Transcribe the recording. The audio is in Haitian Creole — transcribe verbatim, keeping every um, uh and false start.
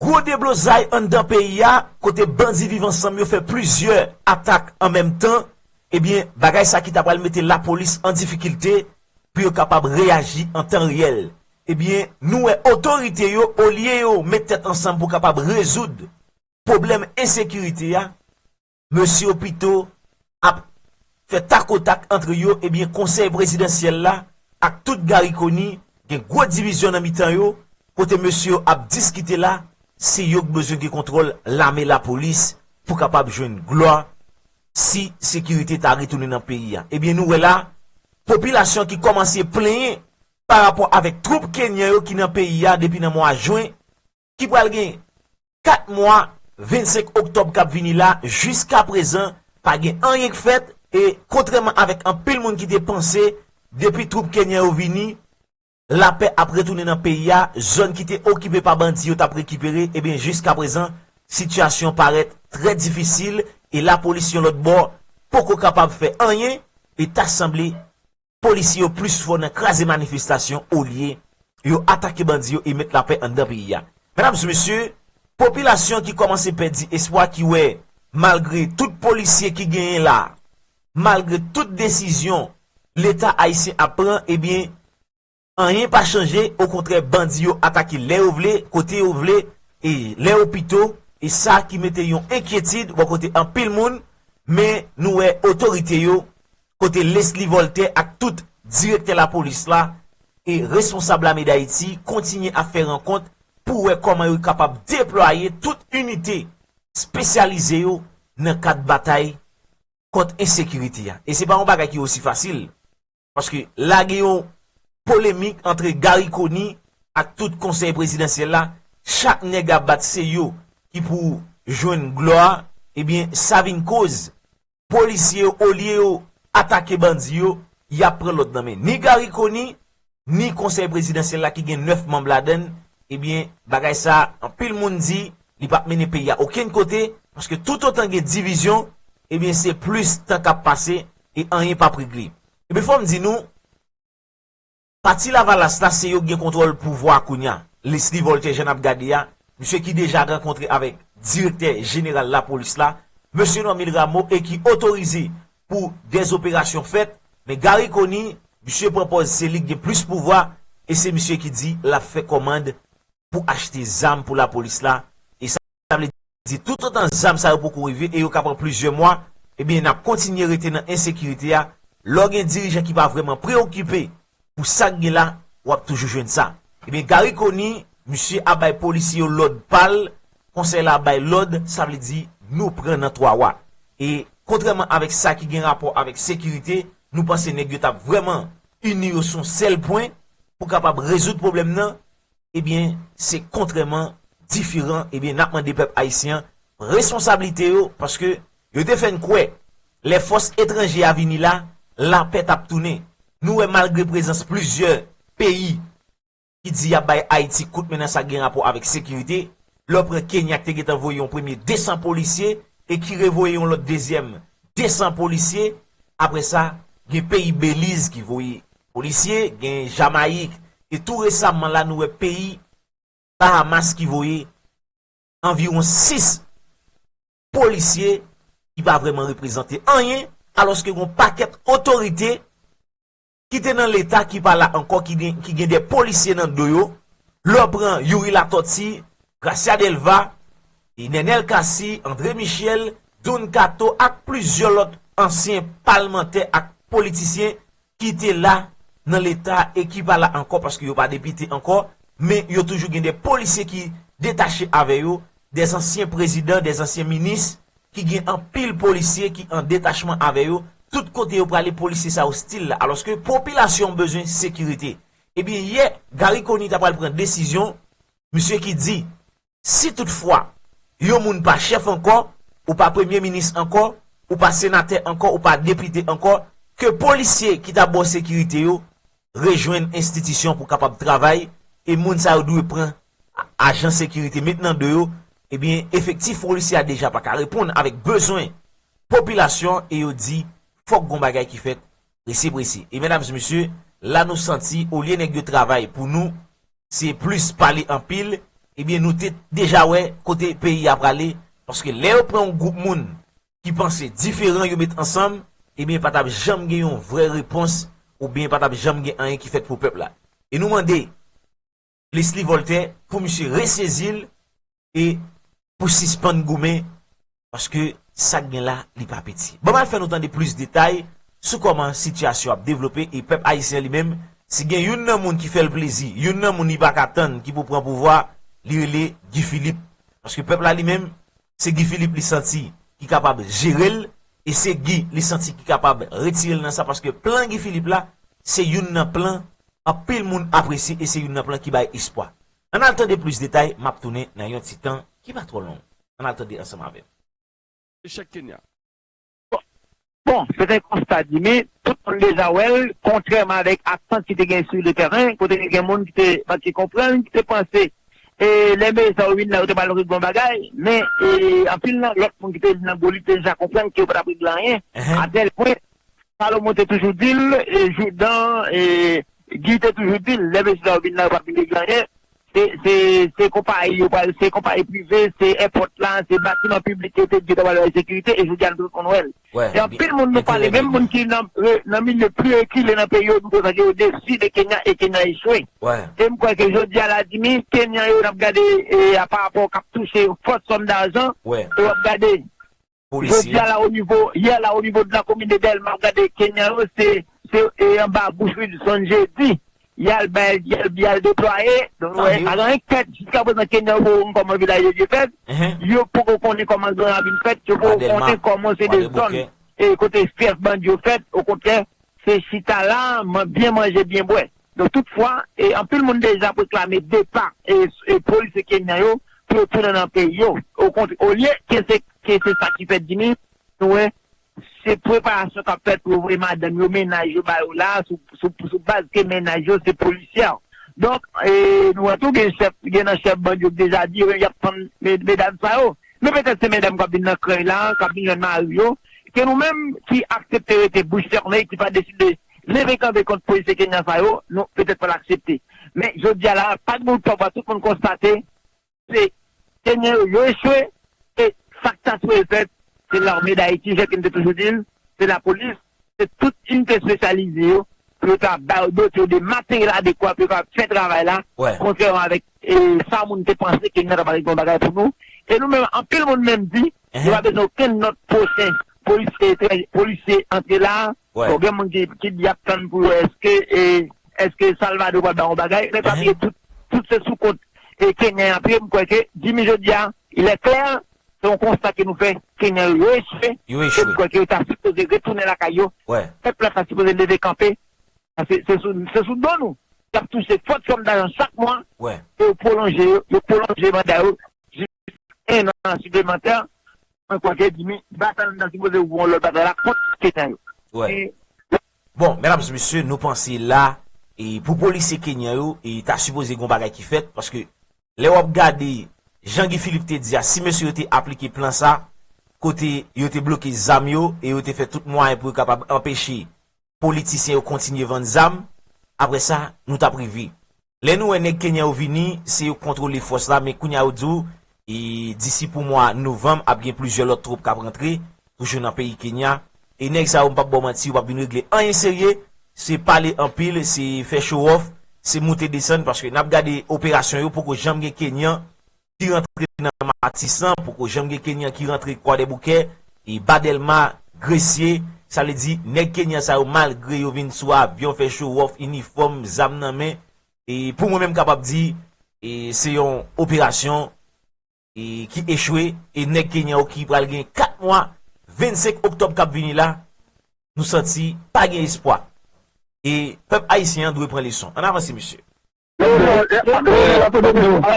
Gwo deblozay anndan peyi a, kote bandi Viv Ansanm yo fè plizyè atak an menm tan, ebyen, bagay sa ki ta pral mete lapolis an difikilte pou yo kapab reyaji an tan reyèl. Ebyen, nou wè otorite yo, olye yo met tèt ansanm pou kapab rezoud pwoblèm ensekirite a, mesye yo pito ap fè takotak antre yo, ebyen, konsèy prezidansyèl la ak tout Garry Conille gen gwo divizyon nan mitan yo, kote mesye yo ap diskite la, se yo k bezwen gen kontwòl lame, lapolis, pou kapab jwenn glwa si sekirite ta retounen nan peyi a. Ebyen, nou wè la, popilasyon ki kòmanse plenyen pa rapò avèk twoup kenyan yo ki nan peyi a depi nan mwa jen, ki pral gen kat mwa, vennsenk oktòb k ap vini la, jiskaprezan, pa gen anyen k fèt, e kontrèman avèk anpil moun ki te panse, depi twoup kenyan yo vini, lapè ap retounen nan peyi a, zòn ki te okipe pa bandi yo t ap rekipere, ebyen, jiskaprezan, sitiyasyon parèt trè difisil, e lapolis yon lòt bò poko kapab fè anyen, e ta sanble polisye yo plis fò nan kraze manifestasyon olye yo atake bandi yo e met lapè anndan peyi a. Medam e mesye, popilasyon ki kòmanse pèdi espwa, ki wè, malgre tout polisye ki genyen la, malgre tout desizyon Leta ayisyen ap pran, ebyen, anyen pa chanje, okontrè, bandi yo atake lè yo vle, kote yo vle, e lè yo pito, e sa ki mete yon enkyetid bò kote anpil moun, men nou wè otorite yo, kote Leslie Voltaire ak tout direktè lapolis la e responsab Lame Dayiti kontinye ap fè rankont pou wè kòman yo kapab deplwaye tout inite espesyalize yo nan kad batay kont ensekirite a. E se pa yon bagay ki osi fasil. Paske lage yon polemik antre Garry Conille ak tout konsèy prezidansyèl la, chak nèg ap bat se yo ki pou jwenn glwa, ebyen, sa vin koz polisye yo, olye yo atake bandi yo, y ap pran lòd nan men ni Garry Conille, ni konsèy prezidansyèl la ki gen nèf manm ladan l, ebyen, bagay sa, anpil moun di, li p ap mennen peyi a okenn kote, paske toutotan gen divizyon, ebyen, se plis tan k ap pase e anyen p ap regle. Ebyen, fò m di nou, pati Lavalas la, se yo k gen kontwòl pouvwa a kounye a. Leslie Voltaire, jan n ap gade a, misye ki deja rankontre avèk direktè jeneral lapolis la, mesye Normil Rameau, e ki otorize pou dèzoperasyon fèt, men Garry Conille, misye pran pòz se li k gen plis pouvwa, e se misye ki di l ap fè kòmand pou achte zam pou lapolis la, e sa vle di toutotan zam sa yo poko rive e yo ka pran plizyè mwa, ebyen, n ap kontinye rete nan ensekirite a. Lè w gen dirijan ki pa vrèman preyokipe pou sa k gen la, w ap toujou jwenn sa. Ebyen, Garry Conille, misye ap bay polisye yo lòd pa l, konsèy la ap bay lòd, sa vle di nou pran nan twa wa. E kontrèman avèk sa ki gen rapò avèk sekirite, nou panse nèg yo t ap vrèman ini yo sou yon sèl pwen pou kapab rezoud pwoblèm nan, ebyen, se kontrèman diferan, ebyen, n ap mande pèp ayisyen an pran responsablite yo, paske yo te fè n kwè, lè fòs etranje a vini la, lapè t ap tounen. Nou wè, malgre prezans plizyè peyi ki di y ap bay Ayiti kout men nan sa k gen rapò avèk sekirite, lè w pran Kenya ki te gentan voye yon premye de san polisye e ki revoye yon lòt dezyèm de san polisye, apre sa, gen peyi Beliz ki voye polisye, gen Jamayik, e tou resaman la, nou wè peyi Bahamas ki voye anviwon sis polisye ki pa vrèman reprezante anyen, alòske gen yon pakèt otorite ki te nan Leta ki pa la ankò, ki gen, ki gen de polisye nan do yo. Lè w pran Youri Latortue, Gracia Delva, e Nenel Cassy, André Michel, Don Kato ak plizyè lòt ansyen palmantè ak politisyen ki te la nan Leta e ki pa la ankò paske yo pa depite ankò, men yo toujou gen de polisye ki detache avè yo, de ansyen prezidan, de ansyen minis, ki gen anpil polisye ki an detachman avè yo, tout kote yo prale polisye sa yo still la, alòske popilasyon bezwen sekirite. Ebyen, yè, Garry Conille ta pral pran desizyon, misye ki di, si toutfwa yon moun pa chèf ankò, ou pa premye minis ankò, ou pa senatè ankò, ou pa depite ankò, ke polisye ki ta ba w sekirite yo rejwenn enstitisyon pou kapab travay, e moun sa yo dwe pran a-, ajan sekirite met nan do yo, ebyen, efektif polisye a deja pa ka reponn avèk bezwen popilasyon e yo di, fòk gon bagay ki fèt prese prese. E medam e mesye, la nou santi, olye nèg yo travay pou nou, se plis pale anpil, ebyen, nou te deja wè kote peyi a prale, paske lè yo pran yon gwoup moun ki panse diferan, yo met ansanm, ebyen, pa t ap janm gen yon vrè repons, oubyen pa t ap janm gen anyen ki fèt pou pèp la. E nou mande Leslie Voltaire pou misye resezi l e pou sispann goumen, paske sa k gen la, li pa piti. Ban m al fè nou tande plis detay sou kòman sitiyasyon ap devlope e pèp ayisyen li menm, si gen youn nan moun ki fè l plezi, youn nan moun li pa ka tann ki pou pran pouvwa, li rele Guy Philippe. Paske pèp la li menm, se Guy Philippe li santi ki kapab jere l, e se Guy li santi ki kapab retire l nan sa, paske plan Guy Philippe la, se youn nan plan anpil moun apresye e se youn nan plan ki bay espwa. Ann al tande plis detay, m ap tounen nan yon ti tan ki pa twò long. Ann al tande ansanm avè m. Echèk Kenya. Bon, se te yon konsta, Jimmy, tout moun deja wè l, kontrèman avèk atant ki te gen sou le tèren, kote gen moun ki te manke konprann, ki te panse, e lè mesye sa yo vin la, yo te pral regle yon bagay, men e, anpil nan lòt moun ki te vin nan Golit te deja konprann ke yo pa t ap regle anyen, atèl pwen, Salomon te toujou di l, e Joudan, e Guy te toujou di l, lè mesye sa yo vin la, yo p ap vin regle anyen. Se, se, se konpayi yo pral, se konpayi prive, se èpòt la, se batiman piblik yo te di yo ta pral bay sekirite, e jodi a nou tout konn wè l. E anpil moun nou pale, menm moun ki nan, nan milye pli rekile nan peyi yo, nou konn sa ke yo desi de Kenya e Kenya echwe. E m kwè ke jodi a la, Jimmy, Kenyan yo, n ap gade, e, a pa rapò k ap touche yon fòt sòm dajan, e w ap gade Jodi a la, o nivo, yè la, o nivo de la komin de Dèlma, w gade Kenyan yo, se, se e, anba bouch Wilson Jeudi. Y al bay, y al, y al deplwaye. Donk, wè, pa gen anyen k fèt. Jiska prezan, Kenyan yo poko konn kòman vilaj Dye fèt. Yo poko konnen kòman Gran Ravin fèt. Yo poko konnen kòman se de zòn e kote fyèf bandi yo fèt. Okontrè, se chita la, man-, byen manje, byen bwè. Donk, toutfwa, e, anpil moun deja ap reklame depa e, e polisye kenyan yo pou yo tounen nan peyi yo. Okontrè, olye ke se, ke se sa ki fèt, Jimmy, nou wè, se preparasyon k ap fèt pou yo voye madanm yo, mennaj yo ba yo la, sou, sou, sou baz ke mennaj yo se polisye. Donk, e, nou wè tou gen chèf, gen nan chèf bandi yo ki deja di yo y ap tann me-, medam sa yo. Men petèt se medam k ap vin nan krèy la, k ap vin jwenn mari yo, ke nou menm ki aksepte rete bouch fèmen, ki pa deside leve kanpe kont polisye kenyan sa yo, nou petèt pral aksepte. Men jodi a la, pa gen moun k pè, tout moun konstate, se kenyan yo, yo echwe, e sa k ta sipoze fèt, se lame d Ayiti, jan ke m te toujou di l, se lapolis, se tout inite espesyalize yo, pou yo ta ba yo, dote yo de materyèl adekwa pou yo kapab fè travay la, kontrèman avèk, e, sa moun te panse ke nou ta pral regle yon bagay pou nou. E nou menm, anpil moun menm di, yo pa bezwen okenn lòt pwochen polisye etranje, polisye antre la. Bon, gen moun ki, ki di y ap tann pou yo, èske, e, èske Salvador pral ba yon bagay, men pa bliye tout, tout se sou kont, e, Kenyan an. Pi m kwè ke Jimmy jodi a, il est clair, se yon konsta ke nou fè, Kenyan yo echwe. Yo echwe. E m kwè ke yo ta sipoze retounen lakay yo. Pèp la ta sipoze leve kanpe. Paske se sou, se sou do nou. Y ap touche fòt sòm dajan chak mwa. E yo pwolonje yo, yo pwolonje manda yo jis en an siplemantè. Mwen kwè ke Jimmy, batay nou ta sipoze yon lòt batay la kont Kenyan yo. E Bon, medam e mesye, nou panse la, e pou polisye kenyan yo, e ta sipoze gen yon bagay ki fèt, paske lè w ap gade jan Guy Philippe te di a, si mesye yo te aplike plan sa, kote yo te bloke zam yo e yo te fè tout mwayen pou yo kapab anpeche politisyen yo kontinye vann zam, apre sa, nou t ap rive. Lè nou wè nèg kenyan yo vini, se yo k kontwole fòs la, men kounye a yo di w, e, disi pou mwa novanm, ap gen plizyè lòt twoup k ap rantre, toujou nan peyi Kenya. E nèg sa yo, m p ap ba w manti, yo p ap vin regle anyen serye, se pale anpil, se fè show off, se moute desann, paske n ap gade operasyon yo, poko janm gen kenyan ki rantre nan Matisan, poko janm gen kenyan ki rantre Kwadèboukè, e ba Dèlma, Gresye, sa vle di, nèg kenyan sa yo, malgre yo vin sou avyon, fè show off, inifòm, zam nan men, e pou mwen menm kapab di, e se yon operasyon, e ki echwe, e nèg kenyan yo ki pral gen kat mwa, vennsenk oktòb k ap vini la, nou santi pa gen espwa. E pèp ayisyen an dwe pran leson. Ann avanse, mesye.